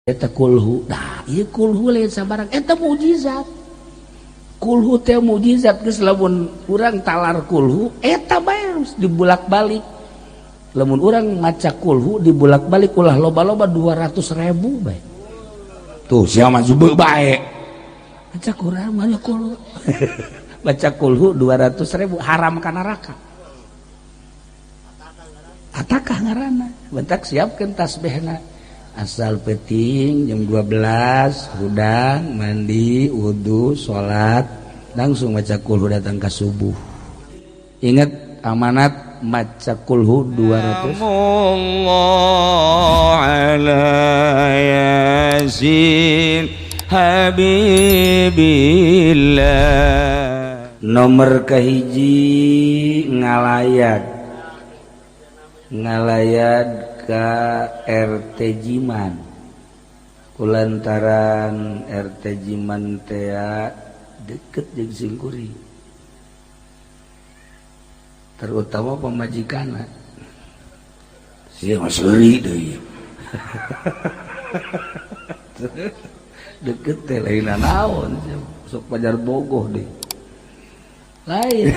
Eta kulhu. Dah, ieu kulhu lain sabarang, eta mukjizat. Kulhu teh mukjizat, geus lamun urang talar kulhu eta bae dibulak-balik. Lamun urang maca kulhu dibulak-balik ulah loba-loba 200.000 bae. Tuh sia mah zube bae. Baca Quran mah kulhu. Baca kulhu 200.000 haram ka neraka. Atakah ngaranna? Bentak siapkeun tasbihna. Asal peting jam 12 hudang mandi wudhu salat langsung baca kulhu datang ke subuh. Ingat amanat maca kulhu 200. Allah ala Yasin Habibillah. Nomor kahiji ngalayat, ngalayat ka RT Jiman, kulantaran RT Jiman tea deket jeung singkuri, terutama pamajikanna sia mah seuri deui deket teh lain naon sok pajar bogoh deh lain.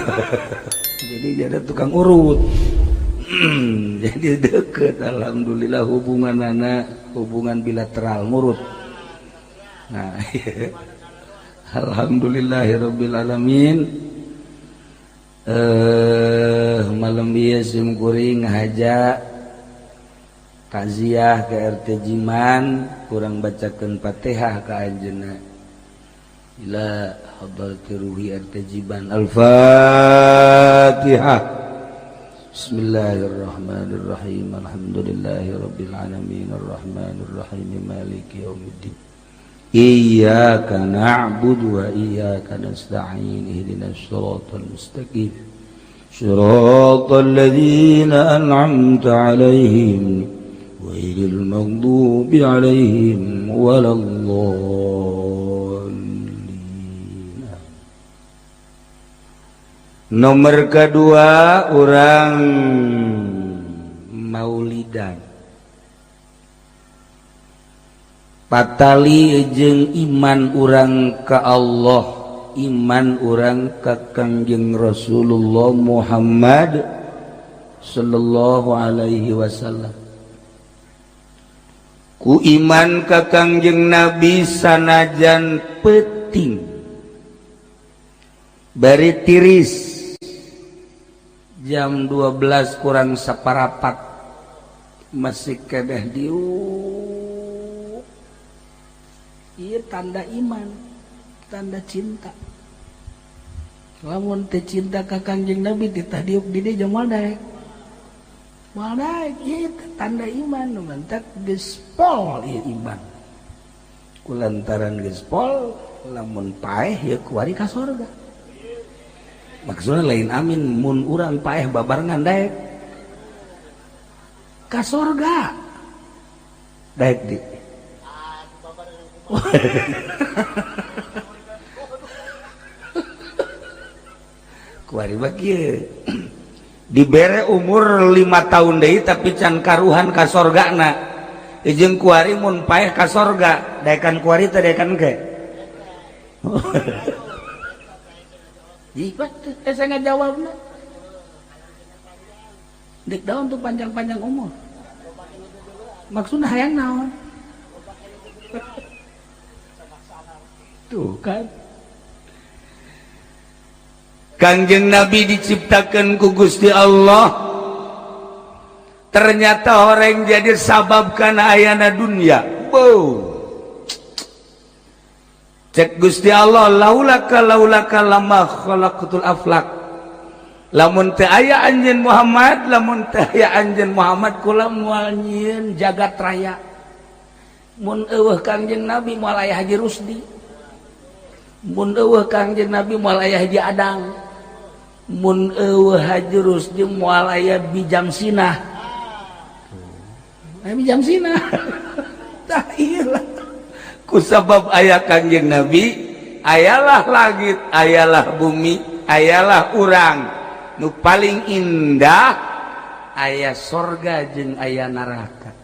Jadi dia tukang urut. Jadi deket, alhamdulillah hubungan anak hubungan bilateral ngurut. Nah, alhamdulillahirabbil alamin. Malam ieu sim kuring ngahaja takziah ke RT Jiman, kurang bacakeun Fatihah ka anjeunna. Ila hadrati ruhi RT Jiman. Al-Fatihah. Bismillahirrahmanirrahim. Alhamdulillahirabbil alamin arrahmanirrahim maliki yaumiddin. Iyyaka na'budu wa iyyaka nasta'in ihdinas siratal mustaqim. Siratal ladzina an'amta 'alaihim ghairil maghdubi 'alaihim waladdallin. Nomor kedua orang maulidan patali jeung iman urang ka Allah, iman urang ka Kangjeng Rasulullah Muhammad sallallahu alaihi wasallam. Ku iman ka Kangjeng Nabi sanajan peting bari tiris jam 12 kurang separapat masih kedeh diuk. Ieu tanda iman, tanda cinta. Lamun teu cinta ka Kangjeng Nabi titah diuk di dieu moal daek. Moal daek ieu tanda iman, mantak geus pol ieu iman. Kulantaran geus pol lamun paeh ieu kuari ka sorga. Maksudnya lain amin mun urang paeh babarengan daek ka sorga daek di kuari bagi dibere umur 5 tahun deui tapi can karuhan ka sorgana jeung kuari mun paeh ka sorga daekan kuari teh daekan ke. Saya nggak jawab dik daun tuh panjang-panjang umur maksudnya hayang naon tuh kan. Kangjeng Nabi diciptakan ku Gusti Allah, ternyata orang jadi sabab kana ayana dunia. Wow. Cek Gusti Allah laulaka laulaka lama khalaqatul aflak. Lamun teu aya anjeun Muhammad, lamun teu aya anjeun Muhammad kula moal nyieun jagat raya. Mun eueuh Kangjeng Nabi moal aya Haji Rusdi. Mun eueuh Kangjeng Nabi moal aya Haji Adang. Mun eueuh Haji Rusdi moal aya Bijam Sinah. Aya Bijam Sinah. Tah ieu lah. Kusabab aya Kangjeng Nabi, ayalah langit, ayalah bumi, ayalah urang nu paling indah, aya sorga jeung aya neraka.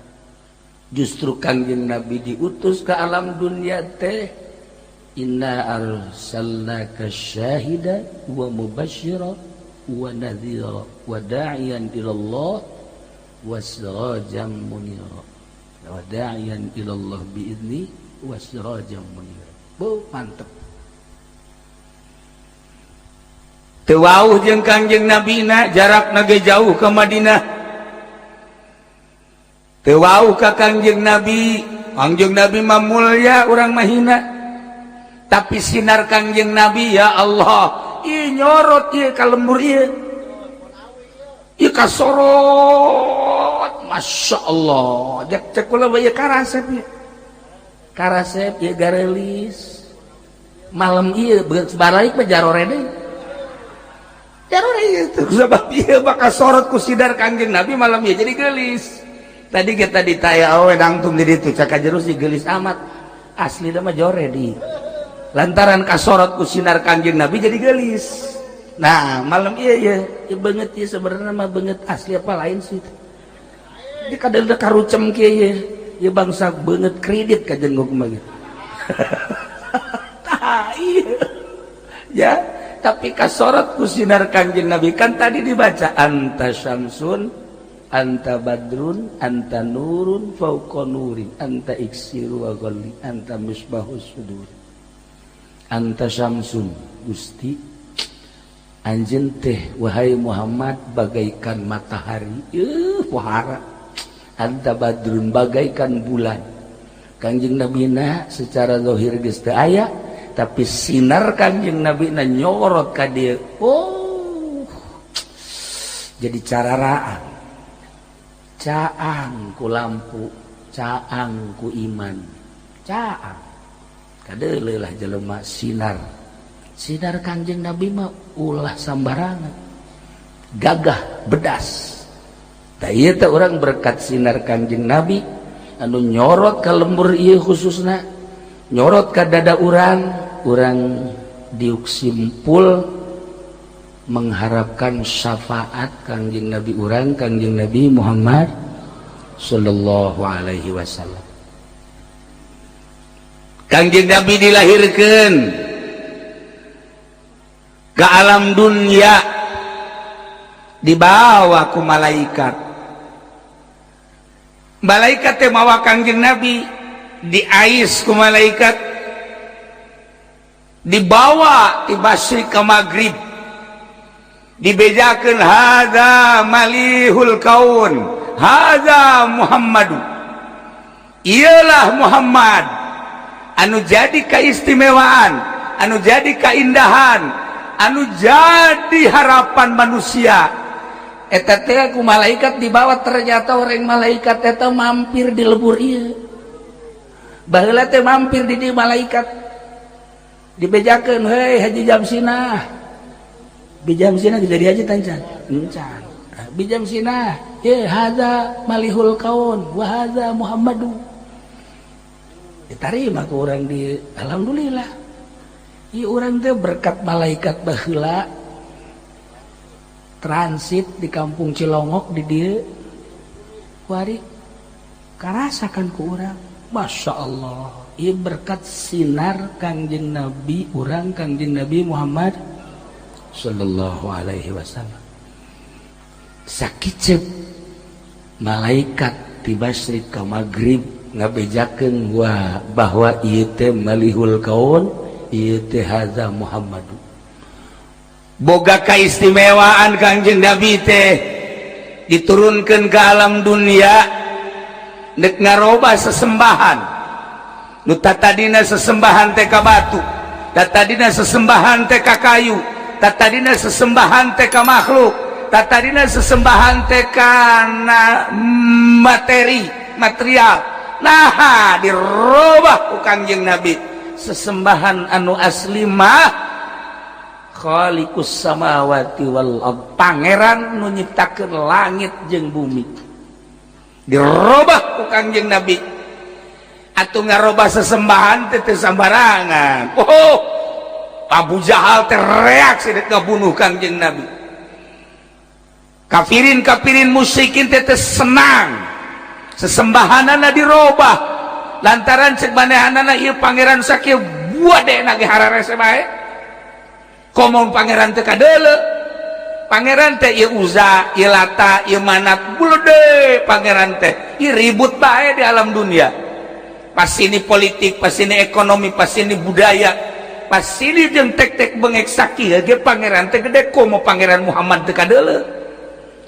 Justru Kangjeng Nabi diutus ke alam dunia teh, inna arsalnaka syahida wa mubasyira wa nadhira wa da'iyan ila Allah wa sirajan munira, wa da'iyan ila Allah biizni wa sirajan munira. Bu, mantep. Teu wauh jeung Kangjeng Nabina, jarakna ge jauh ke Madinah. Teu wauh ka Kangjeng Nabi, Kangjeng Nabi mah mulya, urang mah hina. Tapi sinar Kangjeng Nabi, ya Allah, ieu nyorot ieu ka lembur ieu. Ieu kasorot, Masya Allah. Cek cek kula ieu karasep ieu. Karasep ieu garelis. Malam ieu balik mah jarore deui. Jarore ieu sebab ieu bakal sorot ku sinar Kangjeng Nabi malam ieu jadi geulis. Tadi kita ditanya, awe dangtung di ditu cak jero sih geulis amat. Asli mah jore di. Lantaran kasorot ku sinar Kangjeng Nabi jadi geulis. Nah, malam iya iya, ieu beungeut ieu sebenarnya mah beungeut asli apa lain sih. Di kadang karucem kieu ieu. Ieu bangsa beungeut kredit ka jenggok mah gitu. Tah iya. Ya, tapi kasorot ku sinar Kangjeng Nabi kan tadi dibaca anta syamsun, anta badrun, anta nurun fauqa nurin, anta iksiru wa ghalli, anta misbahus sudur. Anta syamsun, Gusti anjeun teh wahai Muhammad bagaikan matahari, pohara. Anta badrun bagaikan bulan. Kangjeng Nabina secara zahir geus teu aya, tapi sinar Kangjeng Nabina nyorot ka dieu. Oh, jadi cararaan. Caang ku lampu, caang ku iman, caang. Kadeuleuh lah jelema sinar. Sinar Kangjeng Nabi mah ulah sambarangan. Gagah bedas. Tah ieu teh urang berkat sinar Kangjeng Nabi anu nyorot ka lembur ieu khususna, nyorot ka dada urang, urang diuk simpul mengharapkan syafaat Kangjeng Nabi urang, Kangjeng Nabi Muhammad sallallahu alaihi wasallam. Kangjeng Nabi dilahirkan ke alam dunia, dibawa ku malaikat. Malaikat teh mawa Kangjeng Nabi, diais ku malaikat, dibawa ti masyrik ke maghrib, dibejakeun hadza malihul kaun, hadza Muhammadu. Iyalah Muhammad anu jadi keistimewaan, anu jadi keindahan, anu jadi harapan manusia. Eta teh ku malaikat dibawa, ternyata orang malaikat eta mampir di lebur ieu. Baheula teh mampir di dieu malaikat. Dibejakeun, "Hei Haji Jamsinah." Bijamsinah jadi haji tancan. Encan. Bijamsinah, ye hadza malihul kaun wa hadza Muhammadu. Diterima ku urang di alhamdulillah. Ieu urang teh berkat malaikat baheula transit di kampung Cilongok di dieu kuari karasakan ku urang. Masya Allah, ieu berkat sinar Kangjeng Nabi urang, Kangjeng Nabi Muhammad sallallahu alaihi wasallam. Sakicep malaikat ti masyrik ka maghrib ngabejakeun wa bahwa ieu teh malihul kaun, ieu teh hadza Muhammadu. Boga keistimewaan Kangjeng Nabi teh diturunkan ke alam dunia nek ngaroba sesembahan. Nu tadina sesembahan teh ka batu, tadina sesembahan teh ka kayu, tadina sesembahan teh ka makhluk, tadina sesembahan teh kana materi, material. Nah, dirobah ku Kangjeng Nabi sesembahan anu asli mah Khaliqus samawati wal ard, pangeran nu nyiptakeun langit jeung bumi. Dirobah ku Kangjeng Nabi. Atuh ngarobah sesembahan teh teu sambarangan. Oh, Abu Jahal teh reaksi dek ngabunuh Kangjeng Nabi. Kafirin kafirin musyrikin teh teh senang. Sesembahanana dirobah lantaran cek manehanana ieu pangeran sakieu buat deh nage hararese bae. Komo pangeran teu kadeuleu. Pangeran teh ieu Uza, ieu Lata, ieu Manat, bulede pangeran teh. Ieu ribut bae di alam dunia. Pas ini politik, pas ini ekonomi, pas ini budaya, pas ini jeung tek-tek bengek sakieu ge pangeran teh gede, komo pangeran Muhammad teu kadeuleu.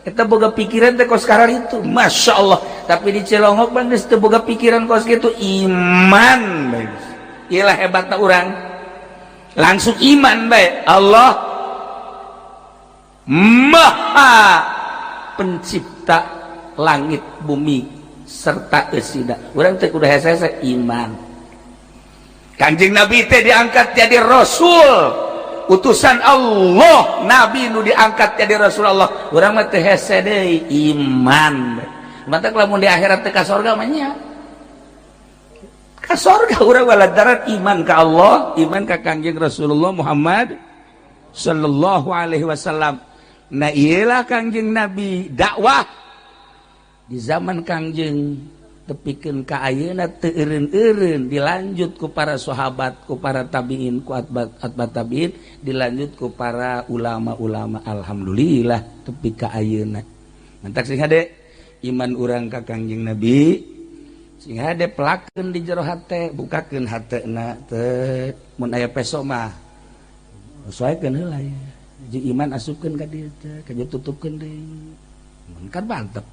Eta boga pikiran teh kos sekarang itu, Masya Allah. Tapi di Cilongok mah geus teu boga pikiran kos kitu, iman bae. Iyalah hebatna urang. Langsung iman bae. Allah Maha Pencipta langit bumi serta eusina. Urang teh kudu hese iman. Kanjeng Nabi teh diangkat jadi rasul, utusan Allah, nabi nu diangkat jadi rasul Allah. Urang mah teh hese deui iman. Matak lamun di akhirat teh ka sorga mah nya. Ka sorga urang lantaran iman ka Allah, iman ka Kanjeng Rasulullah Muhammad sallallahu alaihi wasallam. Nah, iyalah Kangjeng Nabi dakwah di zaman Kangjeng tepikeun ka ayeuna teu eureun-eureun, dilanjut ku para sahabat, ku para tabiin, ku atba tabiin, dilanjut ku para ulama-ulama. Alhamdulillah tepi ka ayeuna. Mantak sing hade iman urang ka Kangjeng Nabi, sing hade pelakeun di jero hate, bukakeun hatena teh. Mun aya peso mah sesuaikeun heula ya. Jeung iman asupkeun ka dieu teh, ka tutupkeun deui. Mun kan mantep.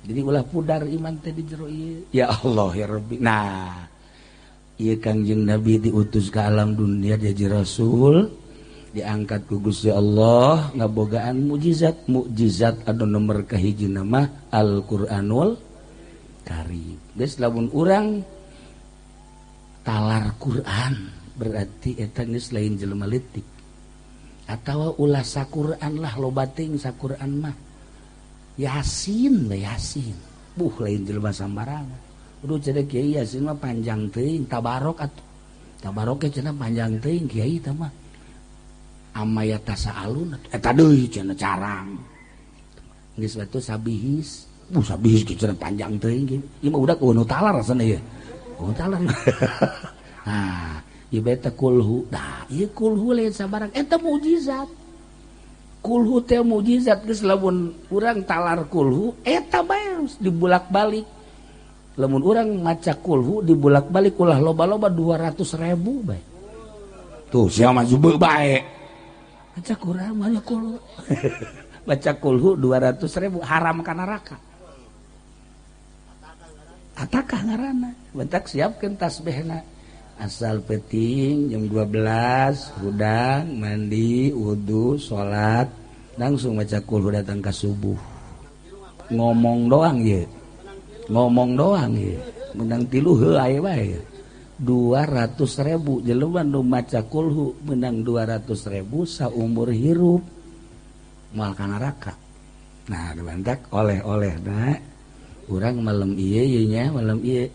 Jadi ulah pudar iman teh di jero ieu. Ya Allah ya Rabbi. Nah, ieu Kangjeng Nabi diutus ke alam dunia jadi rasul, diangkat ku Gusti Allah ngabogaan mukjizat. Mukjizat anu nomor kahiji nama Al-Qur'anul Karim. Geus lamun urang talar Quran berarti eta geus lain jelema leutik. Atawa ulah saquran lah, loba teuing saquran mah. Yasin we, Yasin. Buh, lain jelema sambarangan. Udah cenah kiai Yasin mah panjang teuing, tabarok atuh. Tabarok ge cenah panjang teuing kiai tah mah. Amma yatasaalun atuh. Eta deui cenah carang. Geus batu sabihis. Buh, sabihis ge cenah panjang teuing. Ieu mah udah kudu talar rasana ieu. Kudu talar. Nah, ieu beta kulhu. Nah, ieu kulhu lain sabarang eta mukjizat. Kulhu teh mukjizat. Geus lamun urang talar kulhu eta bae dibulak-balik. Lamun urang maca kulhu dibulak-balik ulah loba-loba 200.000 bae. Tuh sia mah jube bae. Baca Quran maca kulhu. Baca kulhu 200.000 haram ka neraka. Atakah ngaranna? Bentak siapkeun tasbihna. Asal peting jam 12 hudang mandi wudu salat langsung baca kulhu datang ke subuh. Ngomong doang ye, ngomong doang ye, menang tilu heuh aya bae. 200.000 jelema nu maca kulhu menang 200.000 saumur hirup moal ka neraka. Nah, dibantak oleh-olehna urang malam ieu ieu nya, malam ieu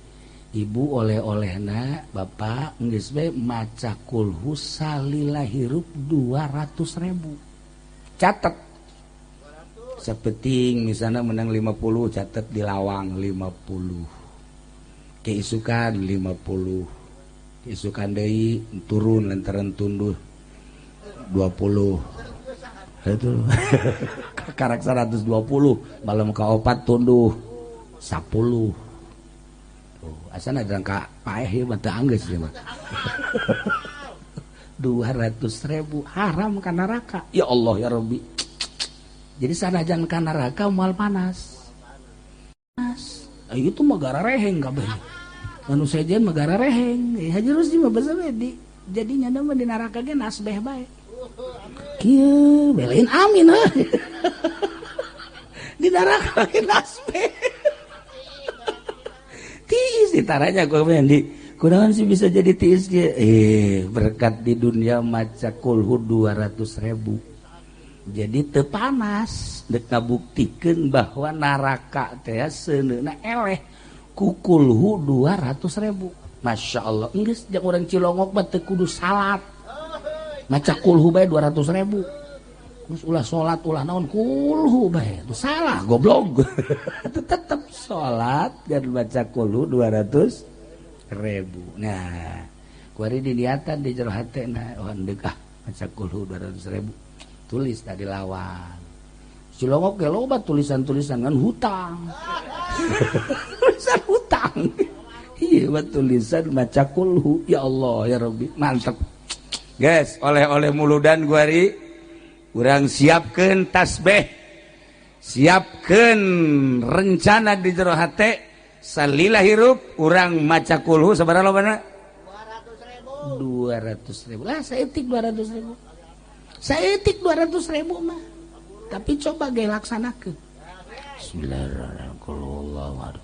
ibu oleh-olehna bapak geus bae maca kulhu salila hirup 200.000. Catet sapeting misalnya menang 50, catet di lawang 50, keisukan 50, keisukan deui turun lantaran tunduh 20 itu karak 120, malam kaopat tunduh 10. Oh, asana ada ka paeh ieu mah teu anggeus ieu mah. 200.000 haram ka neraka. Ya Allah ya Rabbi. Jadi sanajan ka neraka moal panas. Panas. Itu mah garareheng kabeh. Anu sejen mah garareheng. Haji Rusdi mah basa di jadi nyana mah di neraka ge nasbeh bae. Kieu belain amin heuh. Di neraka ge nasbeh. Tiis ditaranya gua di kunaon sih bisa jadi tiis ge? Berkat di dunia maca kulhu 200.000. Jadi teu panas, dek ngabuktikeun bahwa neraka teh seuneuna eleh ku kulhu 200.000. Masya Allah, geus jeung urang Cilongok mah teu kudu salat. Maca kulhu bae 200.000. Terus ulah salat ulah naon kulhu bae. Itu salah goblok. Itu tetep salat dan baca kulhu 200.000. Nah, kuari diniatan di jero hatena oh deuk ah maca kulhu 200.000. Tulis tadi lawan. Cilongok ge loba tulisan-tulisan kan hutang. Tulisan hutang. Iya, tulisan maca kulhu. Ya Allah ya Rabbi, mantap. Guys, oleh-oleh muludan kuari urang siapkeun tasbih. Siapkeun rencana di jero hate salila hirup urang maca kulhu sabaraha lobana? 200.000. Lah saeutik 200.000. Saeutik 200.000 mah. Tapi coba ge laksanakeun. Bismillahirrahmanirrahim. Qul huwallahu ahad.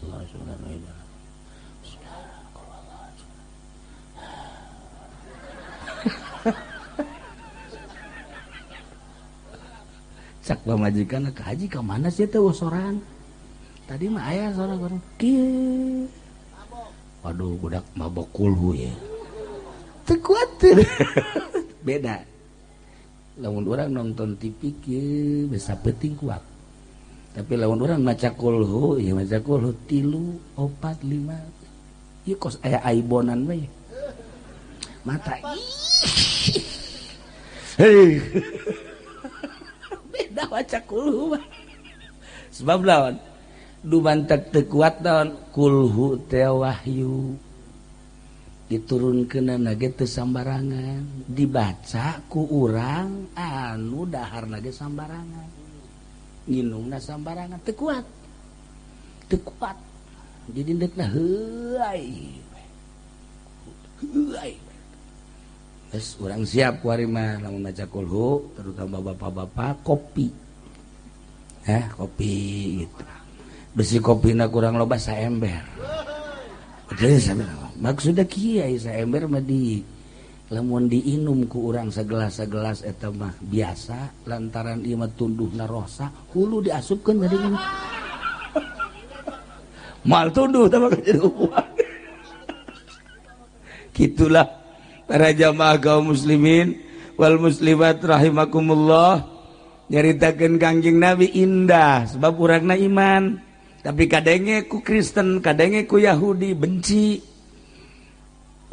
Cak pamajikan ke haji ke mana sih teh sorangan? Tadi mah aya sorang orang kieu. Waduh budak mabok kulhu ya. Teu kuat. Beda. Lamun orang nonton TV kieu bisa penting kuat. Tapi lamun orang maca kulhu, ya maca kulhu 3, 4, 5. Ieu kos aya aibonan we. Mata. Hei. Beda maca kulhu mah. Sebab lawan dumantek teu kuat naon kulhu teh wahyu. Diturunkeunana ge teu sambarangan, dibaca ku urang anu daharna ge sambarangan. Nginumna sambarangan teu kuat. Teu kuat. Jadi deukna heuay. Heuay. Geus urang siap kuari mah lamun maca kulhu, terutama bapak-bapak kopi. Hah, kopi gitu. Besi kopina kurang loba saember. Maksudnya kiai saember mah di lamun diinum ku urang segelas-segelas eta mah biasa lantaran ieu mah tunduhna rosa hulu diasupkeun ka dieu. Mal tunduh teh mah jadi kuat. Gitulah para jamaah kaum muslimin wal muslimat rahimakumullah, nyaritakeun Kangjeng Nabi indah sebab urangna iman. Tapi kadenge ku Kristen, kadenge ku Yahudi benci.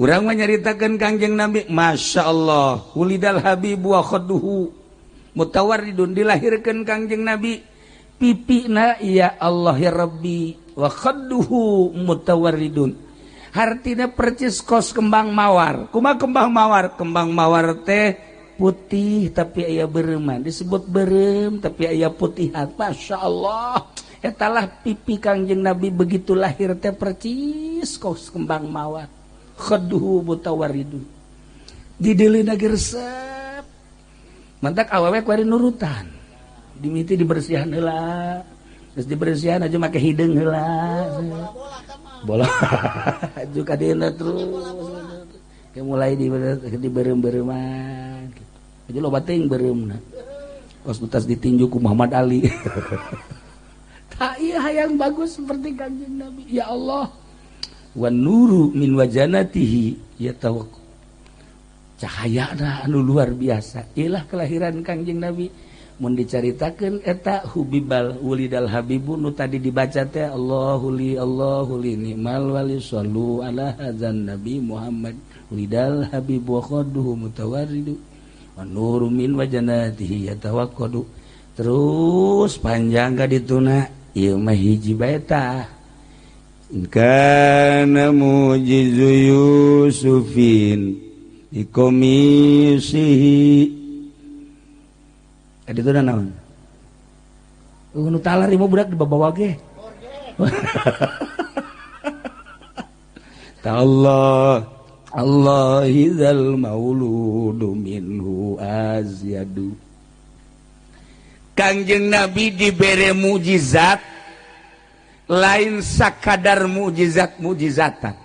Urang mah nyaritakeun Kangjeng Nabi, Masya Allah, wulidal habibu wa khadduhu mutawarridun, dilahirkeun Kangjeng Nabi pipina ya Allah ya Rabbi, wa khadduhu mutawarridun. Hartina percis kos kembang mawar. Kumaha kembang mawar? Kembang mawar teh putih tapi aya bereuman, disebut berem tapi aya putihan. Masya Allah. Etalah pipi Kangjeng Nabi begitu lahir teh percis kos kembang mawar. Khaduhu mutawaridun. Dideleuna ge resep. Mantak awewe kuari nurutan. Dimiti dibersihan heula. Geus dibersihan aja make hideung heula. Bola. Aju ka dieuna terus. Ke mulai di berem-bereman gitu. Aja loba teuing beureumna. Kos utas ditinju ku Muhammad Ali. Tak iya hayang bagus seperti Kangjeng Nabi. Ya Allah. Wan nuru min wajanatihi yatawakku. Cahayana anu luar biasa. Ilah kelahiran Kangjeng Nabi. Mun dicaritakeun eta hubibal wulidal habibu nu tadi dibaca teh Allahu li Allahu li ni'mal wali sallu ala hadzan nabi Muhammad wulidal habibu wa khadduhu mutawarridu wan nuru min wajanatihi yatawaqqadu. Terus panjang ka dituna ieu mah hiji bae tah. Kana mujizu Yusufin dikomisihi. Tadi itu naon? Nu talar ieu budak dibawa ge. Ta Allah Allah idzal mauludu minhu azyadu. Kangjeng Nabi dibere mukjizat lain sakadar mukjizat-mukjizatan.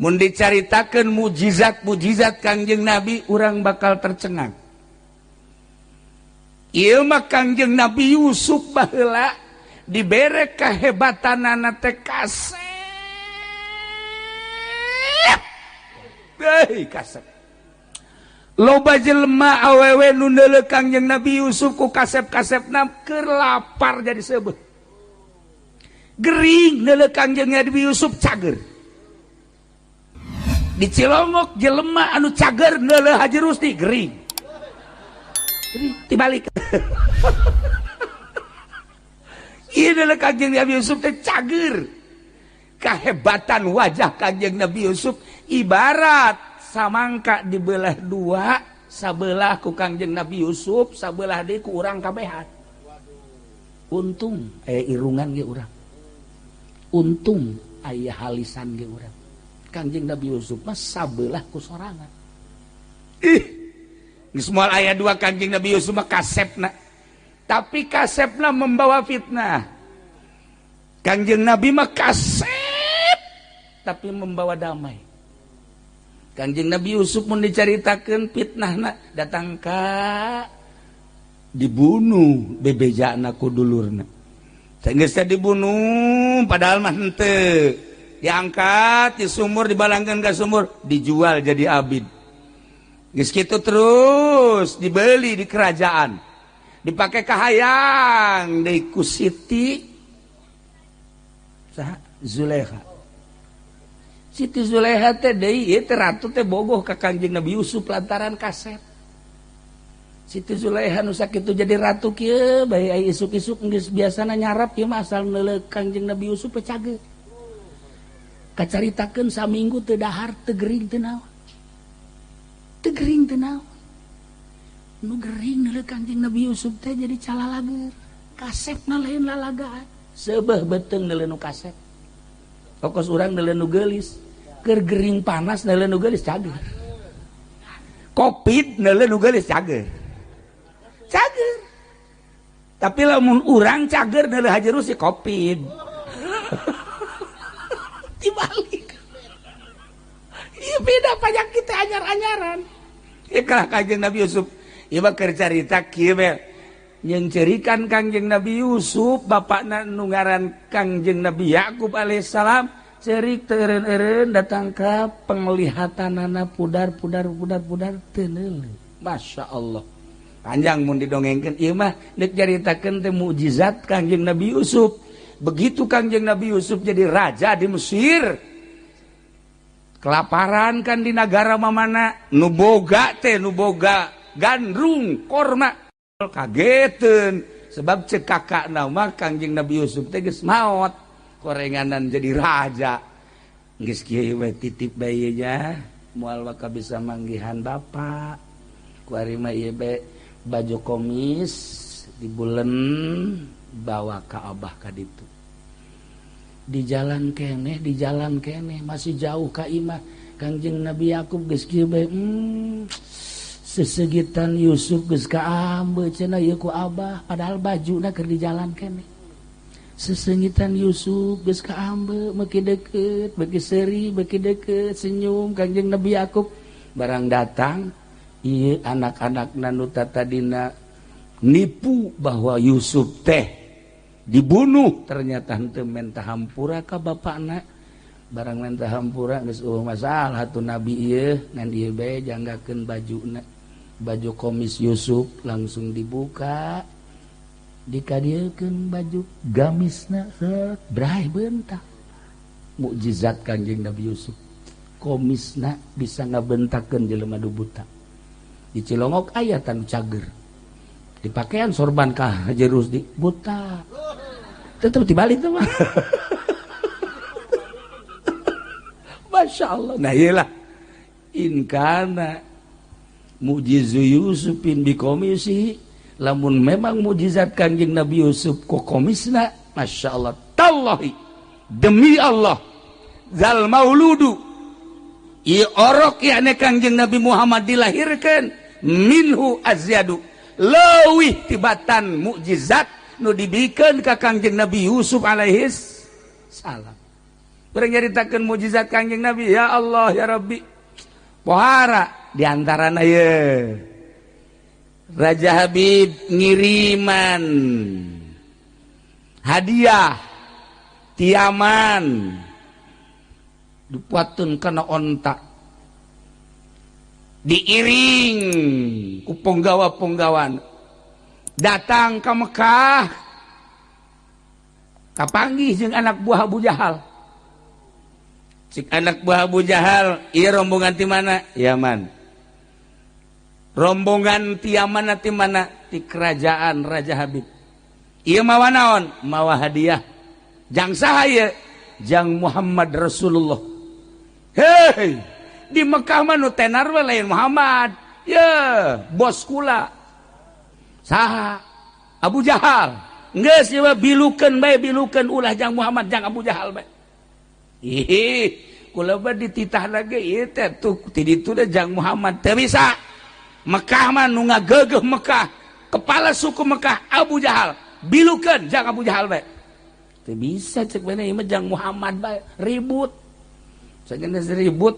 Mun dicaritakeun mukjizat-mukjizat Kangjeng Nabi urang bakal tercengang. Ieu mah Kangjeng Nabi Yusuf baheula dibere kehebatanana teh kasep. Hei kasep. Loba jelema awewe nu neuleuh Kangjeng Nabi Yusuf ku kasep-kasepna keur lapar jadi seubeuh. Gering neuleuh Kangjeng Nabi Yusuf cager. Di Cilongok jelema anu cager neuleuh Haji Rusdi gering. Gering tibalik. Ieu neuleuh Kangjeng Nabi Yusuf teh cager. Kahebatan wajah Kangjeng Nabi Yusuf ibarat samangka dibelah dua, sabelah ku Kangjeng Nabi Yusuf, sabelah deui ku urang kabehan. Untung aya irungan ge urang. Untung aya halisan ge urang. Kangjeng Nabi Yusuf mah sabelah ku sorangan. Ih, geus moal aya dua Kangjeng Nabi Yusuf mah kasepna. Tapi kasepna membawa fitnah. Kangjeng Nabi mah kasep tapi membawa damai. Kangjeng Nabi Yusuf mun dicaritakeun fitnahna datang ka dibunuh bebejana ku dulurna. Geus teh dibunuh padahal mah henteu. Diangkat di sumur, dibalangkeun ka sumur, dijual jadi abid. Geus kitu terus dibeli di kerajaan. Dipake kahayang deui ku Siti saha Zulaikha. Siti Zulaikha teh deui ieu teh ratu teh bogoh ka Kangjeng Nabi Yusuf lantaran kasep. Siti Zulaikha nu sakitu jadi ratu kieu bae ai isuk-isuk geus biasana nyarap ieu mah asal neuleuh Kangjeng Nabi Yusuf teh cager. Kacaritakeun saminggu teu dahar teu gering teu naon. Teu gering teu naon. Nu gering neuleuh Kangjeng Nabi Yusuf teh jadi calalager. Kasepna lain lalagaan. Seubeuh beuteung neuleuh nu kasep. Okos urang neuleuh nu geulis. Keur gering panas neuleuh nu geulis cager. Covid neuleuh nu geulis cager. Cager. Tapi lamun urang cager neuleuh Haji Rusdi Covid. Dibalik. Ieu beda panyakit teh anyar-anyaran. Ieu kalah Kangjeng Nabi Yusuf. Ieu mah keur carita kieu we. Nyeungceurikan Kangjeng Nabi Yusuf bapakna nu ngaran Kangjeng Nabi Yakub alaihissalam ceurik teu eureun-eureun datang ka penglihatanana pudar pudar pudar pudar teu neuleuh. Masya Allah. Panjang mun didongengkeun ieu mah deuk caritakeun teh mukjizat Kangjeng Nabi Yusuf. Begitu Kangjeng Nabi Yusuf jadi raja di Mesir, kelaparan kan di nagara mamana, nu boga teh nu boga gandrung korma kageteun sebab cek kakakna mah Kangjeng Nabi Yusuf teh geus maot korenganan jadi raja. Geus kieu we titip bae nya moal waka bisa manggihan bapak. Ku ari mah ieu bae baju komis dibulen bawa ka abah ka ditu. Di jalan keneh masih jauh ka imah Kangjeng Nabi Yakub geus kieu bae sesegitan Yusuf geus kaambe cenah ieu ku abah padahal bajuna keur di jalan keneh. Sesengitan Yusuf geus kaambe meuki deukeut beuki seuri beuki deukeut senyum Kangjeng Nabi Yakub barang datang ieu anak-anakna nu tatadina nipu bahwa Yusuf teh dibunuh ternyata henteu menta hampura ka bapakna. Barang menta hampura geus eueuh masalah atuh nabi ieu ngan ieu bae janggakeun bajuna. Baju komis Yusuf langsung dibuka dikadiekeun baju gamisna set bray bentak. Mukjizat Kangjeng Nabi Yusuf komisna bisa ngabentakeun jelema nu buta. Di Cilongok aya tanu cager dipakaian sorban ka Haji Rusdi buta tetep dibalik tuh mah. Masya Allah. Nah iyalah in kana mujizu Yusufin bikomisi lamun memang mujizat Kangjeng Nabi Yusuf ku komisna Masya Allah tallahi demi Allah zal mauludu ieu orok yakni Kangjeng Nabi Muhammad dilahirkeun minhu azyadu leuwih tibatan mukjizat nu dibikeun ka Kangjeng Nabi Yusuf alaihis salam. Urang nyaritakeun mukjizat Kangjeng Nabi ya Allah ya Rabbi. Pohara di antarana ye Raja Habib ngiriman hadiah tiaman dipuatun kana onta. Diiring ku punggawa-punggawan datang ke Mekah, kapanggih jeung anak buah Abu Jahal. Cik anak buah Abu Jahal, "Ieu rombongan ti mana?" "Yaman." "Rombongan ti mana, ti mana?" "Ti kerajaan Raja Habib." "Ieu mawa naon?" "Mawa hadiah." "Jang saha ieu?" "Jang Muhammad Rasulullah." Hei, di Mekah mah nu tenar we lain Muhammad. Ye, bos kula. Saha? Abu Jahal. Geus ieu bilukeun bae, bilukeun, ulah jang Muhammad, jang Abu Jahal bae. Ih, kula mah dititah lagi ieu teh tuh ti ditu teh jang Muhammad, teu bisa. Mekah mah nu ngagegeuh Mekah, kepala suku Mekah Abu Jahal. Bilukeun jang Abu Jahal bae. Teu bisa cek bene, ieu mah jang Muhammad bae, ribut. Sageus ribut,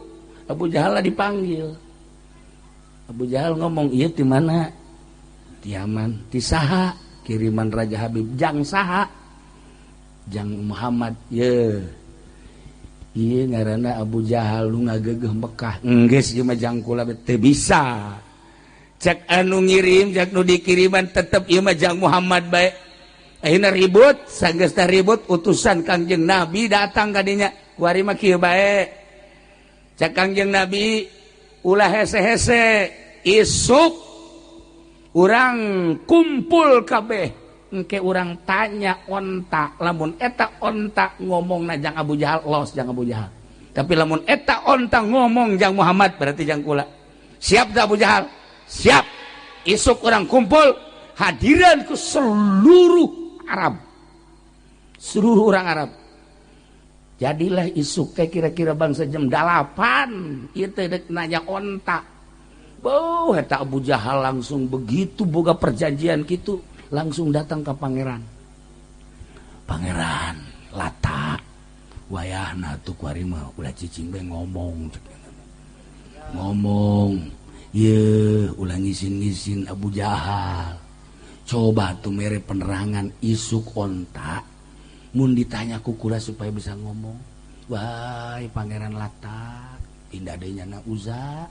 Abu Jahal dipanggil. Abu Jahal ngomong, "Ieu ti mana?" "Ti Yaman." "Ti saha?" "Kiriman Raja Habib." "Jang saha?" "Jang Muhammad." "Ye, ieu ngaranna Abu Jahal nu ngagegeuh Mekah. Enggeus, ieu mah jang kula." "Teu bisa. Cek anu ngirim, cek nu dikiriman, tetep ieu mah jang Muhammad bae." Akhirna ribut. Sanggeus ribut, utusan Kangjeng Nabi datang ka dinya. "Kuari mah kieu bae," cek Kangjeng Nabi, "ulah hese-hese, isuk urang kumpul kabeh, engke urang tanya onta. Lamun eta onta ngomong jang Abu Jahal, los jang Abu Jahal. Tapi lamun eta onta ngomong jang Muhammad, berarti jang kula. Siap tak, Abu Jahal?" "Siap." Isuk urang kumpul, hadiran ke seluruh Arab, seluruh orang Arab. Jadilah isuk teh kira-kira bangsa jam 8 itu dek nanya onta. Oh, eta Abu Jahal langsung begitu boga perjanjian gitu langsung datang ke pangeran, Pangeran Lata. "Wayahna tuh kuari mah ulah cicing bae, ngomong ngomong ye, ulah ngisin-ngisin Abu Jahal. Coba tuh mere penerangan, isuk onta mun ditanya ku kula supaya bisa ngomong." "Wahai Pangeran Lata, pindah deui nyana Uza,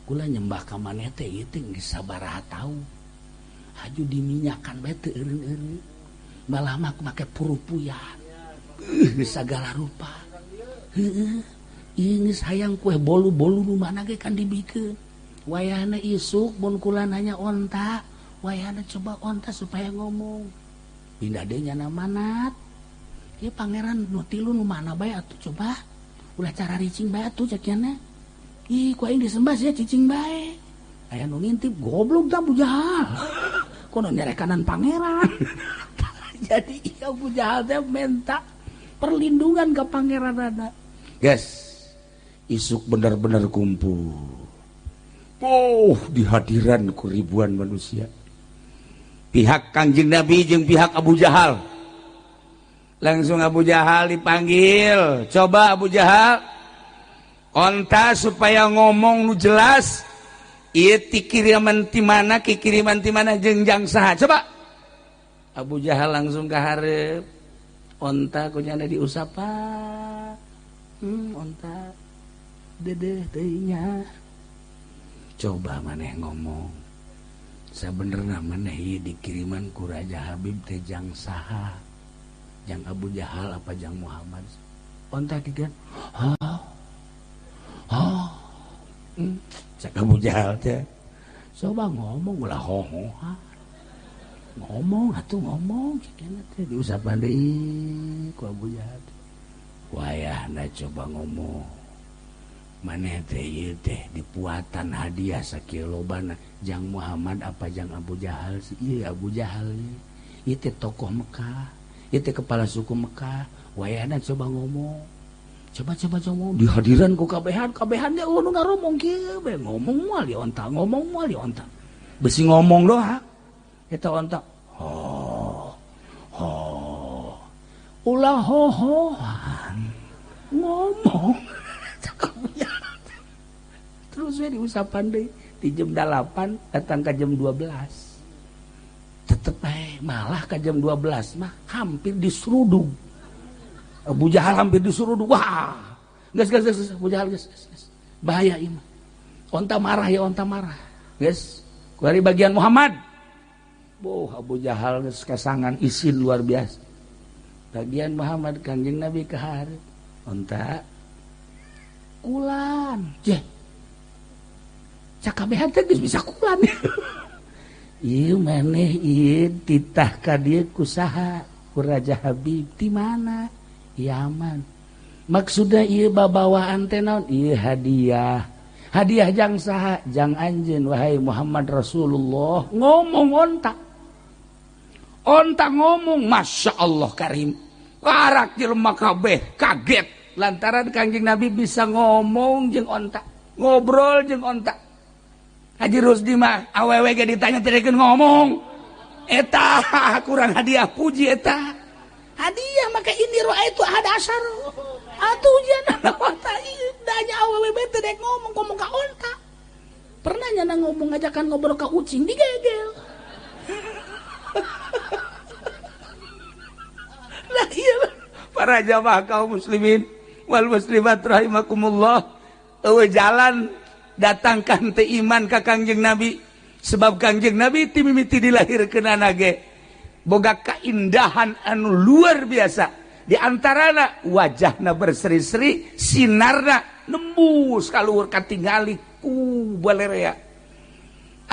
kula nyembah ka maneh teh ieu teh geus sabaraha taun. Haju diminyakan bae teu eureun-eureun, malah mah make purupuya sagala rupa. Heueuh, ieu geus hayang kue bolu-bolu nu mana ge kan dibikeun. Wayahna isuk mun kula nanya onta, wayahna coba onta supaya ngomong." Pindah deui nyana Manat. "Ieu pangeran nu tilu nu mana bae atuh, coba ulah cara ricing bae atuh," cek nyana. "Ih, ku aing disembah sia cicing bae." Aya nu ngintip, "Goblok tah Abu Jahal. Kono nyerekanan pangeran." Jadi Abu Jahal teh minta perlindungan ke pangeran ada. Guys, isuk benar-benar kumpul. Oh, di hadiran ku ribuan manusia. Pihak Kangjeng Nabi jeung pihak Abu Jahal. Langsung Abu Jahal dipanggil. "Coba Abu Jahal, onta supaya ngomong nu jelas. Ieu ti kiriman ti mana, kiriman ti mana, jeung jang saha? Coba." Abu Jahal langsung ke hareup. Onta ku nyana diusapan. Onta dedeh teuing. "Coba maneh ngomong. Sabenerna maneh ieu dikiriman ku Raja Habib teh jang saha? Jang Abu Jahal apa jang Muhammad?" Onta kieu. "Oh. Oh." Cek Abu Jahal teh, "Coba ngomong, ulah hoho. Ngomong atuh, ngomong," cek teh. Diusapan deui ku Abu Jahal. "Wayahna coba ngomong. Maneh teh ieu teh dipuatan hadiah sakieu lobana, jang Muhammad apa jang Abu Jahal sih?" "Ieu Abu Jahal ieu. Ieu teh tokoh Mekah. Ieu teh kepala suku Mekah. Wayahna coba ngomong. Coba, coba, coba." Di hadiran ku kabehan, kabehan ge nu ngaromong kieu bae, ngomong moal di onta, ngomong moal di onta. Besi ngomong doang. Eta onta. "Oh. Oh. Ulah hohohan. Ngomong." Terus we diusapan deui di jam 8 datang ke jam 12. Tetep eh malah ke jam 12 mah hampir diseruduk. Abu Jahal hampir diseruduk. Wah, geus, geus, geus, Abu Jahal, geus, geus, geus. Bahaya ieu mah. Onta marah ya, onta marah. Geus, kuari bagian Muhammad. Boh, Abu Jahal geus kasangan isin luar biasa. Bagian Muhammad, Kanjeng Nabi ka hareup. Onta kulan. Jeh. Cakabehan teh geus bisa kulan. Ieu maneh ieu titah ka dieu ku saha? Ku Raja Habib. Di mana? Yaman. Maksudna ieu babawaan teh naon? Ieu hadiah. Hadiah jang saha? Jang anjeun wahai Muhammad Rasulullah. Ngomong onta. Onta ngomong, Masya Allah Karim. Karak jelema kabeh kaget lantaran Kanjeng Nabi bisa ngomong jeung onta, ngobrol jeung onta. Haji Rusdi mah awewe ge ditanya teu ngomong. Eta kurang hadiah puji eta. Hadiah maka ini roa itu ada asar. Atuh ujian onta ieu danya awewe bae teu dek ngomong, ngomong ka onta. Pernah nyana ngomong ngajakan ngobrol ka ucing digegel. Lah iya para jamaah kaum muslimin wal muslimat rahimakumullah, eueuh jalan datangkan teh iman ka Kangjeng Nabi, sebab Kangjeng Nabi ti mimiti dilahirkeunana ge boga kaindahan anu luar biasa. Di antarana wajahna berseri-seri, sinarna nembus ka luhur katingali ku balerea.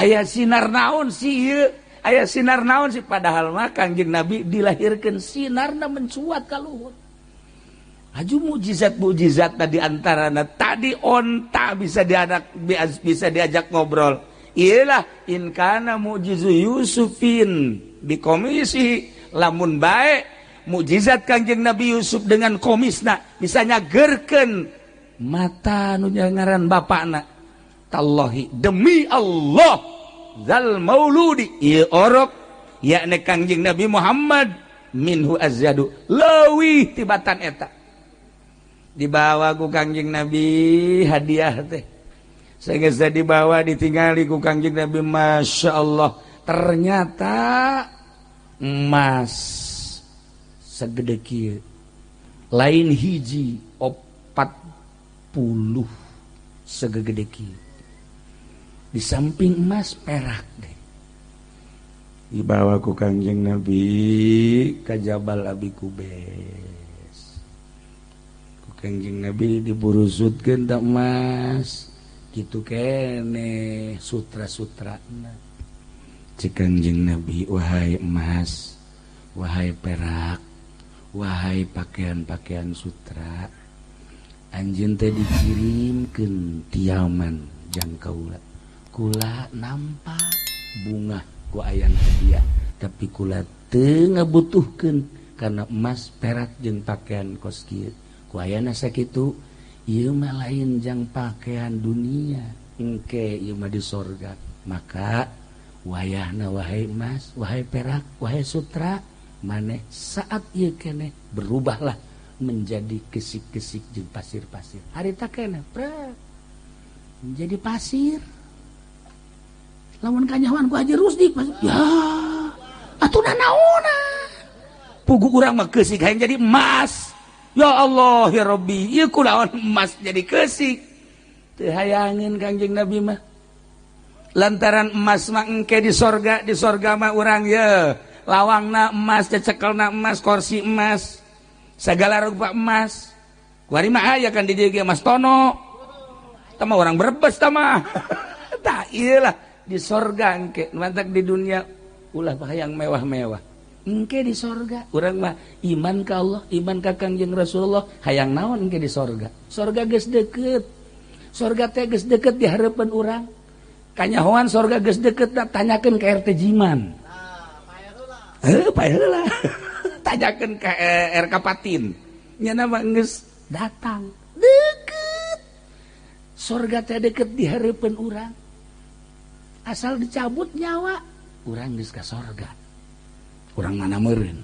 Aya sinar naon sih ieu? Aya sinar naon sih, padahal mah Kangjeng Nabi dilahirkeun sinarna mencuat ka luhur. Aju mukjizat-mukjizat tadi antarana tadi onta bisa dianak bisa diajak ngobrol. Iyalah in kana mu'jizu Yusufin bikomisi, lamun bae mukjizat Kangjeng Nabi Yusuf dengan komisna bisa nyagerkeun mata nu ngaran bapakna. Tallahi demi Allah zal mauludi ieu orok yakni Kangjeng Nabi Muhammad minhu azyadu leuwih tibatan eta. Dibawa ku Kangjeng Nabi hadiah teh. Sehingga dibawa ditinggali ku Kangjeng Nabi, Masya Allah ternyata emas segede kieu lain hiji 40 segede kieu. Di samping emas perak deh. Dibawa ku Kangjeng Nabi ka Jabal Abi Kubes. Ku Kangjeng Nabi diburusutkeun tak emas kitu kene sutra-sutrana. Cek Kangjeng Nabi, wahai emas, wahai perak, wahai pakaian-pakaian sutra, anjeun teh dikirimkeun tiaman jang kaula. Kula nampak bunga ku ayan hadiah, tapi kula teu ngabutuhkeun karena emas, perak jeung pakaian kos kieu. Ku ayana sakitu, ieu mah lain jang pakaian dunia, engke ieu mah di sorga. Maka wayahna wahai emas, wahai perak, wahai sutra, maneh saat ieu keneh berubahlah menjadi kesik-kesik jeung pasir-pasir. Harita keneh prek menjadi pasir. Lamun kanyahoan ku Haji Rusdi, ya atuh nanaona. Pugu urang mah keusik hayang jadi emas. Ya Allah ya Rabbi, ieu kulaon emas jadi keusik. Teu hayangeun Kangjeng Nabi mah. Lantaran emas mah engke di sorga mah urang ye lawangna emas, cecekelna emas, kursi emas, segala rupa emas. Kuari mah aya kan di dieu ge Mas Tono. Tah mah urang Brebes tah mah. Tah ieu lah di sorga engke, mantak di dunia ulah hayang mewah-mewah. Engke di sorga urang mah iman ka Allah, iman ka Kangjeng Rasulullah, hayang naon engke di sorga. Sorga geus deukeut. Sorga teh geus deukeut di hareupeun urang. Kanyahoan sorga geus deukeut, tanyakeun ka RT Jiman. Heuh, pae heula. Tanyakeun ka RK Patin. Nya mah geus datang. Deukeut. Sorga teh deukeut di hareupeun urang. Asal dicabut nyawa, urang geus ka sorga. Urang mana meureun?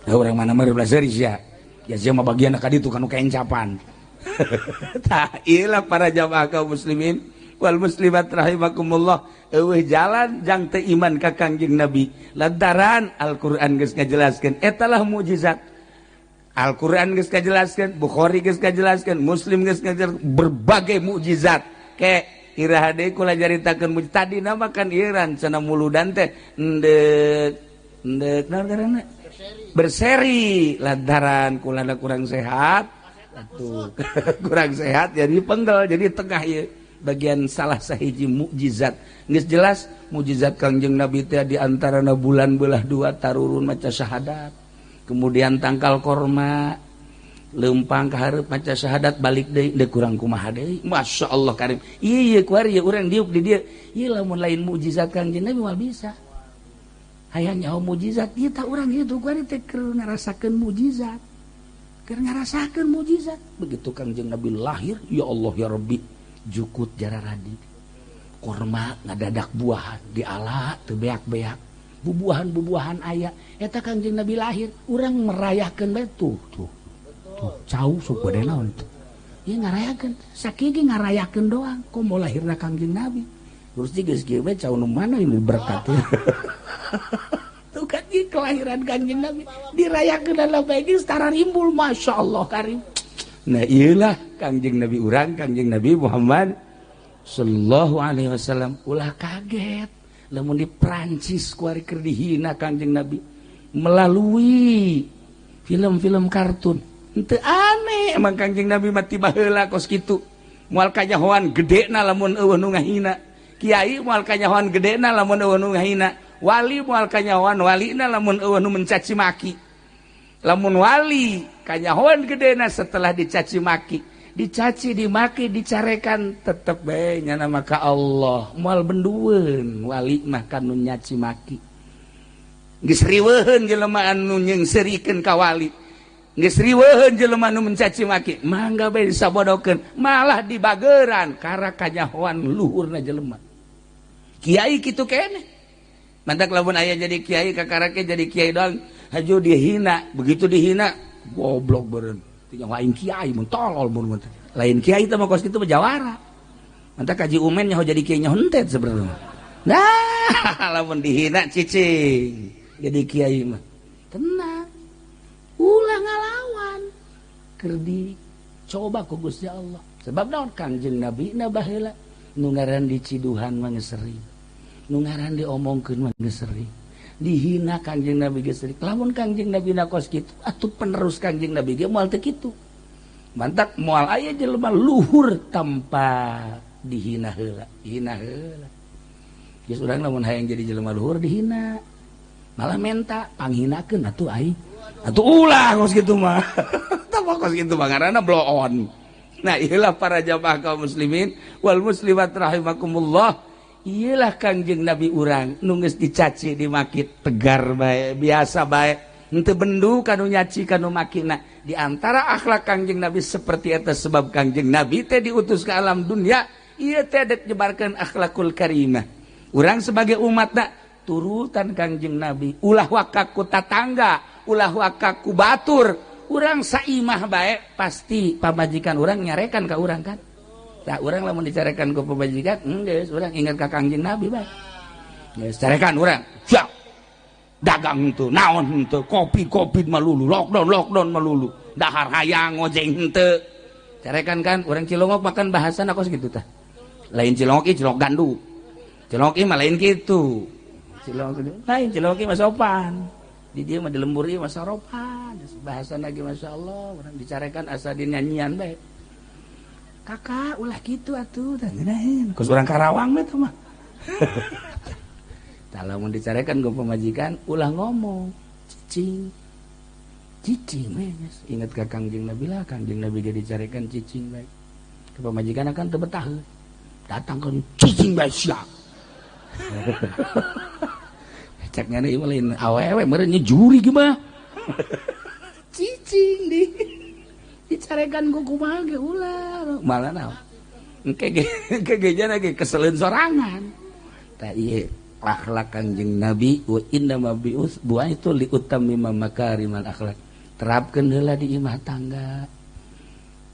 Da urang mana meureun belah seuri sia. Ya sia mah bagian ka ditu kanu kaencapan. Tah ieu lah para jamaah kaum muslimin wal muslimat rahimakumullah, eueuh jalan jang teu iman ka Kangjeng Nabi. Lantaran Al-Qur'an geus ngajelaskeun eta lah mukjizat. Al-Qur'an geus ngajelaskeun, Bukhari geus ngajelaskeun, Muslim geus ngajelaskeun berbagai mukjizat. Ke iraha deui kula caritakeun tadi nama kan iran cenah muludan teh endek endek naon ngaranna berseri lantaran kulana kurang sehat atuh kurang sehat jadi penggal jadi tengah ieu bagian salah sahiji mukjizat. Geus jelas mukjizat Kangjeng Nabi teh di antarana bulan belah dua tarurun maca syahadat, kemudian tangkal korma lempang ka hareup maca syahadat balik deui deui kurang kumaha deui. Masya Allah karim. Ieu kuari urang diuk di dieu ieu lamun lain mukjizat Kangjeng Nabi moal bisa hayang nyaho mukjizat kita urang kitu kuari teh keur ngarasakeun mukjizat, keur ngarasakeun mukjizat. Begitu Kangjeng Nabi lahir, ya Allah ya Rabbi, jukut jararadi korma ngadadak buahan diala teu beak-beak bubuahan-bubuahan aya eta Kangjeng Nabi lahir urang merayakeun bae tuh tuh tuh cau sok bade naon tuh ieu ngarayakeun sakieu ge ngarayakeun doang komo lahirna Kangjeng Nabi terus geus kieu bae cau nu mana ini berkat tuh kan ieu kelahiran Kangjeng Nabi dirayakeun dalam bae geus tararimbul. Masya Allah karim. Nah iyalah Kangjeng Nabi urang, Kangjeng Nabi Muhammad sallallahu alaihi wasallam. Ulah kaget lamun di Prancis kuari keur dihina Kangjeng Nabi melalui film-film kartun. Henteu aneh emang Kangjeng Nabi mati baheula kos kitu. Moal kanyahoan gedena lamun eueuh nu ngahina. Kiai moal kanyahoan gedena lamun eueuh nu ngahina. Wali moal kanyahoan walina lamun eueuh nu mencaci maki. Lamun wali kanyahoan gedena setelah dicaci maki, dicaci dimaki dicarekan tetep bae nyana maka Allah moal bendueun wali mah kanu nyaci maki. Geus riweuheun jelema anu nyengserikeun ka wali, geus riweuheun jelema anu mencaci maki, mangga bae disabodokeun malah dibageran kara kanyahoan luhurna jelema. Kiai kitu keneh mantak lamun aya jadi kiai kakarake jadi kiai doang haju dihina, begitu dihina goblok beureun teu aing kiai mun tolol mun lain kiai teh mah kos kitu mah jawara. Mantak kaji umen nyaho jadi kiai nyaho hentet sebenarnya. Nah lamun dihina cicing jadi kiai mah tenang ulah ngalawan keur dicoba ku Gusti Allah. Sebab naon Kangjeng Nabi na baheula nu ngaran diciduhan mah geus sering, nu ngaran diomongkeun mah geus sering, dihina Kangjeng Nabi geus sering. Lamun Kangjeng Nabi na kos kitu atuh penerus Kangjeng Nabi ge moal teu kitu. Mantak moal aya jelema luhur tanpa dihina heula, hina heula. Geus urang lamun hayang jadi jelema luhur dihina. Malah menta panghinakeun atuh aing. Atuh ulah kos kitu mah. Tah kos kitu mah ngaranna bloon. Nah ieulah para jamaah kaum muslimin wal muslimat rahimakumullah. Iyalah Kangjeng Nabi urang nu geus dicaci dimaki tegar bae biasa bae henteu bendu kanu nyaci kanu makina. Di antara akhlak Kangjeng Nabi seperti eta sebab Kangjeng Nabi teh diutus ke alam dunia ieu teh dek nyebarkeun akhlakul karimah. Urang sebagai umatna turutan Kangjeng Nabi, ulah waka ku tatangga, ulah waka ku batur. Urang saimah bae pasti pamajikan urang nyarekan ka urang kan. Tah urang lamun dicarekan ku pamajikan, geus urang ingat ka Kangjeng Nabi bae. Geus carekan urang. Siap. Dagang henteu, naon henteu, kopi-kopi malulu, lockdown malulu. Dahar hayang ngojeng henteu. Carekan kan urang Cilongok makan bahasana kos kitu tah. Lain Cilongok ieu Cilongok gandu. Cilongok ieu mah lain kitu. Cilongok lain Cilongok ieu mah sopan. Di dieu mah di lembur ieu mah saropan. Bahasana ge masyaallah urang dicarekan asa dinyanyian bae. Kakak ulah kitu atuh tah ngeunaheun. Kos urang Karawang we teh mah. Tah lamun dicarekan ku pamajikan ulah ngomong, cicing. Cicing we geus. Ingat ka Kangjeng Nabi lah, Kangjeng Nabi ge dicarekan cicing bae. Ka pamajikan akan teu betah. Datang ka cicing bae sia. Cek ngana ieu mah lain awewe meureun nya juri ge mah. Cicing di dicarekan ku kumaha ge ulah malah naon engke ge jana ge keseleun sorangan. Tah ieu akhlak Kangjeng Nabi wa inna ma bi'us buaitu li utammima makarimal akhlak. Terapkeun heula di imah tangga.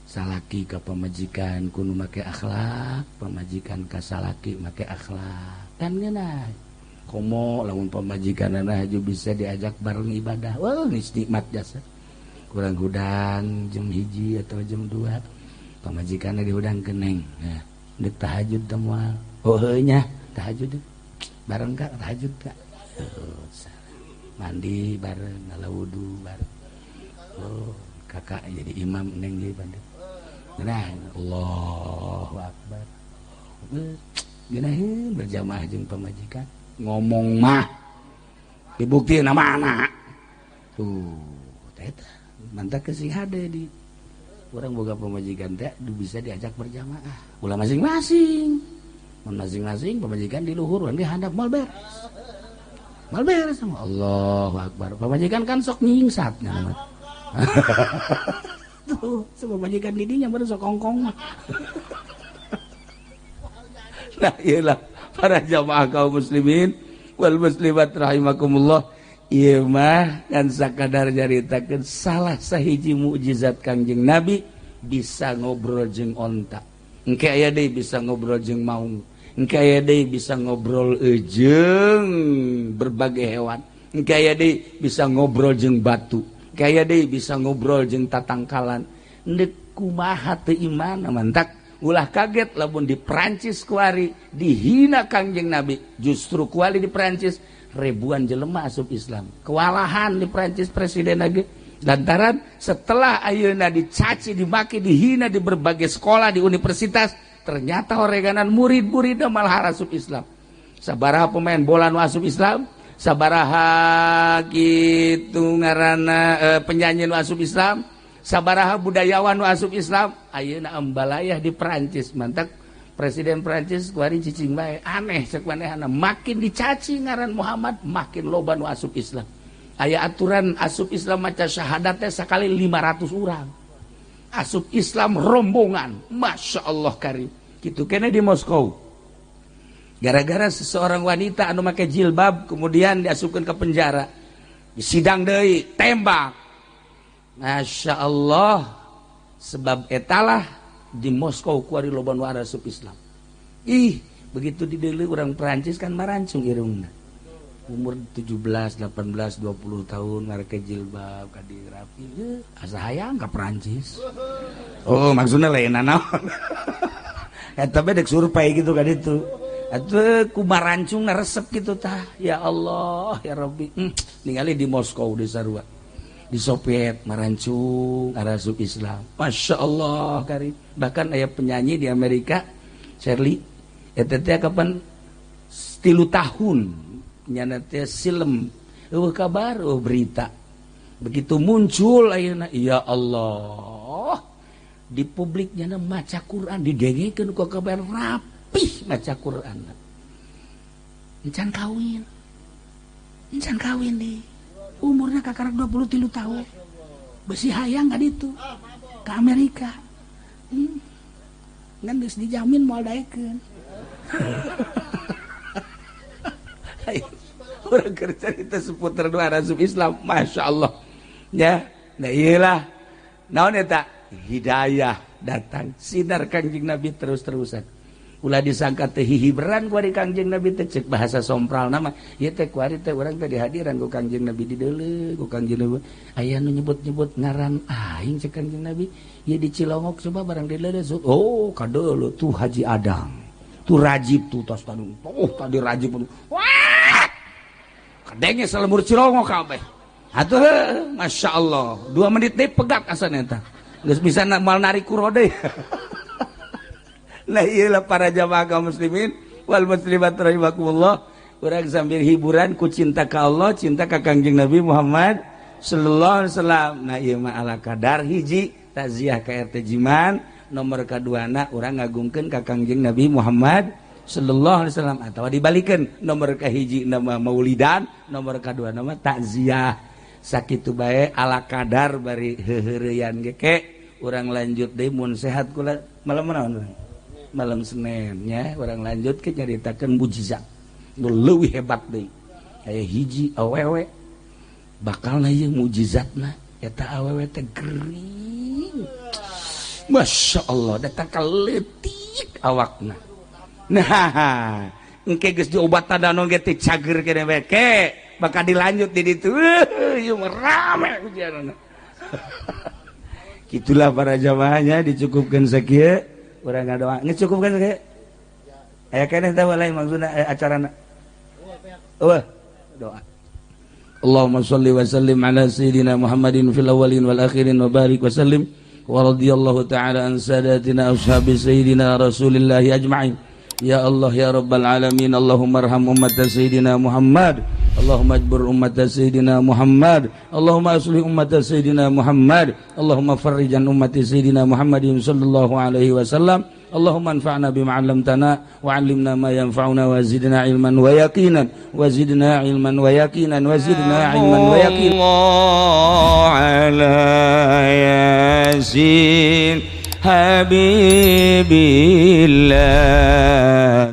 Salaki ka pamajikan kudu make akhlak, pamajikan ka salaki make akhlak. Kan ngeunah. Komo lamun pamajikanana haju bisa diajak bareng ibadah. Wah, geus nikmat jasa. Kurang hudang jam 1 atau jam 2 pamajikanna dihudang keneng. Nah, Dek tahajud teh moal. Oh heuh nya tahajud bareng kak, tahajud kak. Oh, mandi bareng, ngala wudu bareng. Oh, kakak jadi imam neng jadi bandit. Nah, Allahu Akbar. Geunaheun berjamaah jeung pamajikan. Ngomong mah dibuktiin sama anak. Tuh, eta mantap ke sing hade di orang boga pamajikan teh bisa diajak berjamaah. Ulah masing-masing. Mun masing-masing pamajikan di luhur, urang di handap moal beres. Moal beres sama Allahu Akbar. Pamajikan kan sok nyingsat nya. Tuh, sama pamajikan didinya baru sok kongkong mah. Nah, iyalah para jamaah kaum muslimin wal muslimat rahimakumullah. Ieu mah kan sakadar nyaritakeun salah sahiji mukjizat Kangjeng Nabi bisa ngobrol jeung onta. Engke aya deui bisa ngobrol jeung maung. Engke aya deui bisa ngobrol jeung berbagai hewan. Engke aya deui bisa ngobrol jeung batu. Engke aya deui bisa ngobrol jeung tatangkalan. Endek kumaha teu iman mantak ulah kaget lamun di Perancis kuari dihina Kangjeng Nabi. Justru kuari di Perancis ribuan jelema asup Islam. Kewalahan di Perancis presiden lagi lantaran setelah ayeuna dicaci, dimaki, dihina di berbagai sekolah, di universitas, ternyata oreganan murid-muridna malah asup Islam. Sabaraha pemain bola nu asup Islam, sabaraha kitu ngaranna penyanyi nu asup Islam, sabaraha budayawan nu asup Islam, ayeuna ambalayah di Perancis. Mantak presiden Perancis kuari cicing bae, aneh cek manehna, makin dicaci ngaran Muhammad makin loba nu asup Islam. Aya aturan asup Islam maca syahadat teh sakali 500 urang. Asup Islam rombongan, Masya Allah karim. Kitu kene di Moskow. Gara-gara seseorang wanita anu make jilbab kemudian diasupkeun ke penjara. Disidang deui, tembak. Masya Allah, sebab etalah di Moskow kuari loba nu asup Islam. Ih, begitu dideuleu urang Perancis kan marancung irungna. Umur 17, 18, 20 tahun make jilbab kadi rapi, asa hayang ka Perancis. Oh, maksudna lain naon. Eta bae dek survei gitu kan itu. Atuh kumarancung resep gitu tah. Ya Allah, ya Rabbi. Ningali di Moskow di sarua. Di Soviet marancung arasup Islam. Masya Allah kari. Bahkan aya penyanyi di Amerika, Shirley, eta teh kapan 3 tahun nyana teh silem, eueuh kabar, eueuh berita. Begitu muncul ayeuna, ya Allah, di publik nyana maca Quran didengekeun ku kabar rapih maca Quran. Encan kawin. Encan kawin di. Umurnya kakarak 23 tahun. Besi hayang ka ditu. Ka Amerika. Ngan geus dijamin moal daekeun. Urang keur carita seputar doa asup Islam, Masya Allah. Ya, nah iyalah. Naon eta? Hidayah datang sinar Kangjeng Nabi terus-terusan. Ulah disangka teh hihiberan ku ari Kangjeng Nabi teh cek bahasa sompral nama. Ieu teh ku ari teh urang teh dihadiran ku Kangjeng Nabi dideuleu ku Kangjeng Nabi. Aya nu nyebut-nyebut ngaran aing cek Kangjeng Nabi. Ieu di Cilongok coba barang dideuleu. Oh, kadeuleu tuh Haji Adang. Tuh Rajib tuh tos tadung. Oh, tadi Rajib. Wah! Kadenge salemur Cilongok kabeh. Atuh Masya Allah. 2 menit deui pegat asana eta. Geus bisa moal narik kuro deui. Nah iyalah para jamaah kaum muslimin wal muslimat rahimakumullah. Urang sambil hiburan ku cinta ka Allah, cinta ka Kangjeng Nabi Muhammad sallallahu alaihi wasallam. Nah ieu mah ala kadar hiji takziah ka RT Jiman, nomor kaduana urang ngagungkeun ka Kangjeng Nabi Muhammad sallallahu alaihi wasallam atawa dibalikeun nomor kahiji nama maulidan, nomor kadua nama takziah. Sakitu bae ala kadar bari heuheureyan ge ke urang lanjut deui mun sehat kula malam naon? Malam Senin ya, orang lanjut ke nyaritakeun mujizat nu leuwih hebat deui. Aya hiji awewe bakalna ieu mujizatna eta awewe teh gering. Masya Allah, datang ka leutik awakna. Nah, engke geus diobatan danon ge teh cager keneh bae ke, bakal dilanjut di ditu. Ieu mah rame ujianna. Kitulah para jamaahnya dicukupkan sakieu. Urang ngadoa ngecukupkan sakieu. Aya keneh teh lain maksudna acarana. Eueuh, doa. Allahumma salli wa sallim ala sayyidina Muhammadin fil awwalin wal akhirin wa barik wa sallim wa radiyallahu ta'ala an sadatina ashabi sayyidina Rasulillahi ajma'in. Ya Allah, ya Rabbal alamin, Allahumma arham ummat sayyidina Muhammad, Allahumma ajbur ummat sayyidina Muhammad, Allahumma aslih ummat sayyidina Muhammad, Allahumma farrijan ummati sayyidina Muhammadin sallallahu alaihi wasallam. Allahumma anfa'na bima 'allamtana wa 'allimna ma yanfa'una wa zidna ilman wa yaqinan wa zidna ilman wa yaqinan wa zidna ilman wa yaqinan. Allah ala Yasin habibillah.